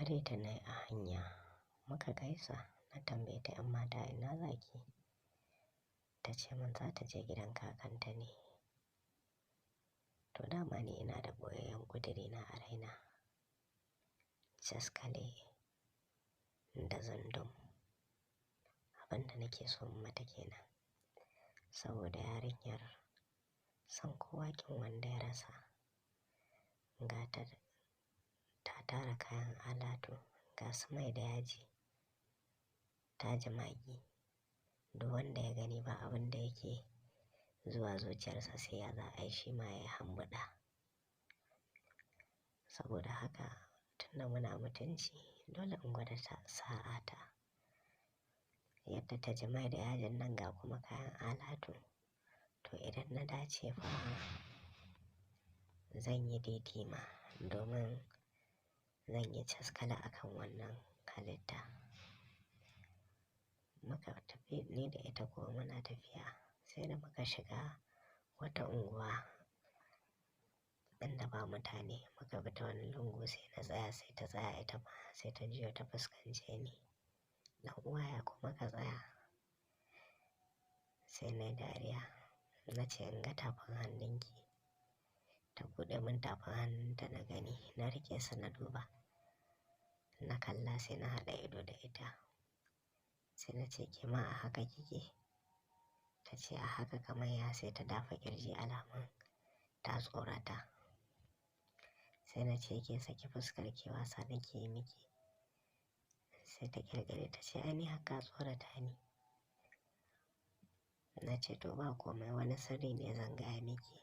Tare ta na a hanya muka gaisa, na tambaye ta, 'yan mata, ina zaki? Ta ce min za ta je gidan kakanta ne. To dama ni ina da ɓoyayyen ƙudiri na a raina. Caskale da zandum. Abin da nake so in mata kenan. Saboda yarinyar son kowa kin wanda ya rasa. Ga ta, ta tara kayan alatu, ga su mai da yaji, ta ji magi. Duk wanda ya gani ba abin da yake zuwa zuciyarsa sai ya za a yi shi ma ya hambuɗa. Saboda haka tunda muna mutunci dole in gwada ta sa'ata. Yadda ta ji mai da yajin nan ga kuma kayan alatu. To idan na dace fa zan yi daidai ma domin zan yi caskala a kan wannan halitta. Muka tafi ni da ita kuwa muna tafiya sai da muka shiga wata unguwa inda ba mutane, muka bi ta wani lungu sai na tsaya, sai ta tsaya ita ma sai ta juyo ta fuskance ni. "Ɗan uwa, ya kuma ka tsaya?" Sai na yi dariya. Na ce, "In ga tafin hannunki." Ta buɗe min tafin hannunta na gani, na riƙe sa na duba. Na kalla sai na haɗa ido da ita. Sai na ce, "Ke ma a haka kike?" Ta ce, "A haka kamar ya?" Sai ta dafa ƙirji alamun ta tsorata. Sai na ce, "Ke saki fuskar ki, wasa nake yi miki." Sai ta ƙyalƙyale ta ce, "Ai ni haka tsorata ni." Na ce, "To ba komai, wani sirri ne zan gaya miki."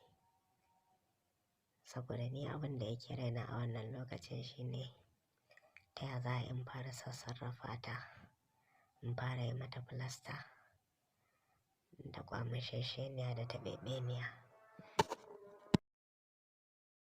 Saboda ni abin da yake raina a wannan lokacin shine ta ya za in fara sassarrafa ta, in fara yi mata filasta da ƙwamashesheniya da taɓeɓeniya.